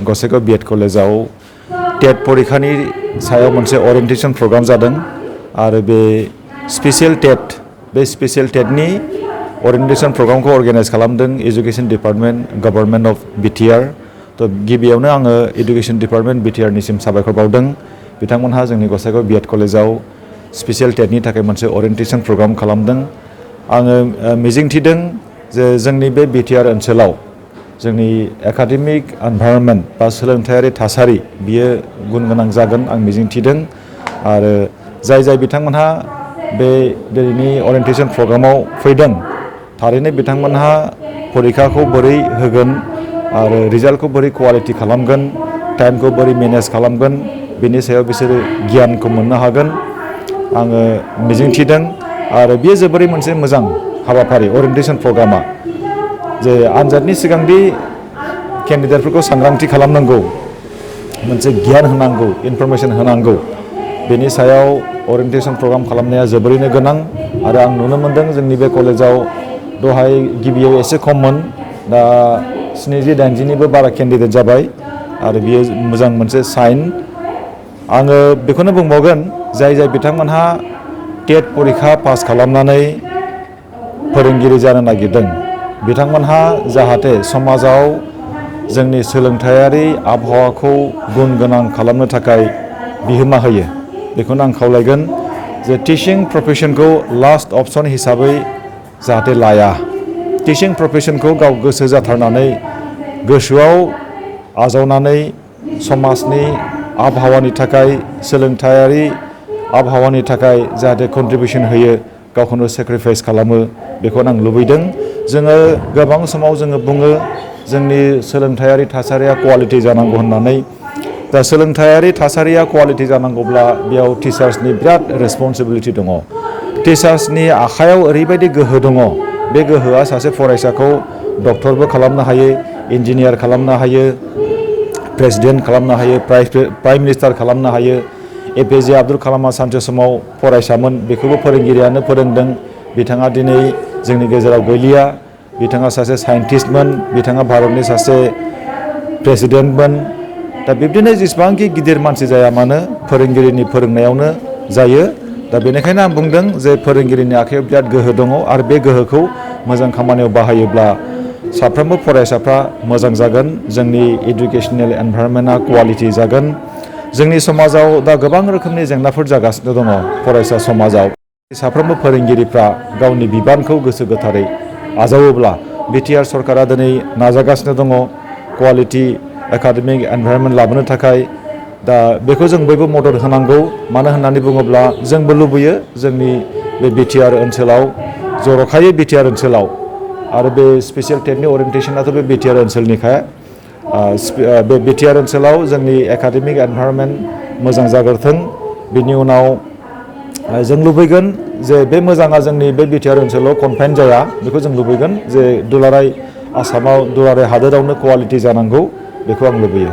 Gossaigaon B.Ed कलेजाव टेट परीक्षानि सायाव मोनसे ओरिएन्टेशन प्रग्राम जादों आरो बे स्पेशल टेटनि ओरिएन्टेशन प्रग्रामखौ अर्गानाइज खालामदों education department government of BTR तो गिबियावनो आङो एजुकेशन डिपार्टमेन्ट BTR निसिम साबायखर बावदों बिथांमोनहा जोंनि गसाइगाव B.Ed कलेजाव स्पेशल टेटनि थाखाय मोनसे ओरिएन्टेशन प्रग्राम खालामदों आङो मिजिंथिदों जे जोंनि बे BTR ओनसोलाव जोंनि एकाडेमिक एनवायरनमेन्ट बा सोलोंथायारि थासारि बियो गुन गोनां जागोन आं मिजिंथिदों आरो जाय बिथांमोनहा बे दिनैनि ओरिएन्टेशन प्रग्रामाव फैदों थारैनो बिथांमोनहा परीक्षाखौ बोरै होगोन आरो रिजाल्टखौ बोरै क्वालिटी खालामगोन टाइमखौ बोरै मेनेज खालामगोन बेनि सायाव बिसोरो गियानखौ मोननो हागोन आङो मिजिंथिदों आरो बेयो जोबोरै मोनसे मोजां हाबाफारि ओरिएन्टेशन प्रग्रामा जे आनजादनि सिगांदि केन्डिडेटफोरखौ सांग्रांथि खालामनांगौ मोनसे गियान होनांगौ इनफरमेशन होनांगौ बेनि सायाव ओरिएन्टेशन प्रग्राम खालामनाया जोबोरैनो गोनां आरो आं नुनो मोनदों जोंनि बे कलेजाव दहाय गिबियाव एसे खममोन दा 70-80निबो बारा केन्डिडेट जाबाय आरो बियो मोजां मोनसे साइन आङो बेखौनो बुंबावगोन जाय बिथांमोनहा टेट परीक्षा पास खालामनानै फोरोंगिरि जानो नागिरदों बिथांमोनहा जाहाथे समाजाव जोंनि सोलोंथायारि आबहावाखौ गुन गोनां खालामनो थाखाय बिहोमा होयो बेखौनो आं खावलायगोन जे टिचिं प्रफेशनखौ लास्ट अपसन हिसाबै जाहाथे लाया टिचिं प्रफेशनखौ गाव गोसो जाथारनानै गोसोआव आजावनानै समाजनि आबहावानि थाखाय सोलोंथायारि आबहावानि थाखाय जाहाथे कन्ट्रिबिउसन होयो गावखौनो सेक्रिफाइस खालामो बेखौनो आं लुबैदों जोङो गोबां समाव जोङो बुङो जोंनि सोलोंथायारि थासारिया क्वालिटी जानांगौ होननानै दा सोलोंथायारि थासारिया क्वालिटी जानांगौब्ला बेयाव टिचार्सनि बिराद रेसपन्सिबिलिटि दङ टिचार्सनि आखायाव ओरैबायदि गोहो दङ बे गोहोआ सासे फरायसाखौ डक्टरबो खालामनो हायो इन्जिनियार खालामनो हायो प्रेसिडेन्ट खालामनो हायो प्राइम मिनिस्टार खालामनो हायो APJ आब्दुल कालामआ सानसे समाव फरायसामोन बेखौबो फोरोंगिरियानो फोरोंदों बिथाङा दिनै जोंनि गेजेराव गैलिया बिथाङा सासे साइन्टिस्टमोन बिथाङा भारतनि सासे प्रेसिडेन्टमोन दा बिब्दिनो जेसेबांखि गिदिर मानसि जाया मानो फोरोंगिरिनि फोरोंनायावनो जायो दा बेनिखायनो आं बुंदों जे फोरोंगिरिनि आखायाव बिराद गोहो दङ आरो बे गोहोखौ मोजां खामानियाव बाहायोब्ला साफ्रोमबो फरायसाफ्रा मोजां जागोन जोंनि एडुकेशनेल एनभायरनमेन्टआ क्वालिटी जागोन जोंनि समाजाव दा गोबां रोखोमनि जेंनाफोर जागासिनो दङ फरायसा समाजाव साफ्रोमबो फोरोंगिरिफ्रा गावनि बिबानखौ गोसो गोथारै आजावोब्ला BTR सरकारा दिनै नाजागासिनो दङ क्वालिटी एकाडेमिक एनभायरनमेन्ट लाबोनो थाखाय दा बेखौ जों बयबो मदद होनांगौ मानो होननानै बुङोब्ला जोंबो लुबैयो जोंनि बे BTR ओनसोलाव जर'खायै BTR ओनसोलाव आरो बे स्पेशल टेटनि ओरिएन्टेशनाथ' बे BTR ओनसोलनिखा बे BTR ओनसोलाव जोंनि एकाडेमिक एनभायरनमेन्ट मोजां जाग्रोथों बिनि उनाव जों लुबैगोन जे बे मोजाङा जोंनि बे BTR ओनसोलाव कनफाइन जाया बेखौ जों लुबैगोन जे दुलाराय आसामाव दुलाराय हादोरावनो क्वालिटी जानांगौ बेखौ आं लुबैयो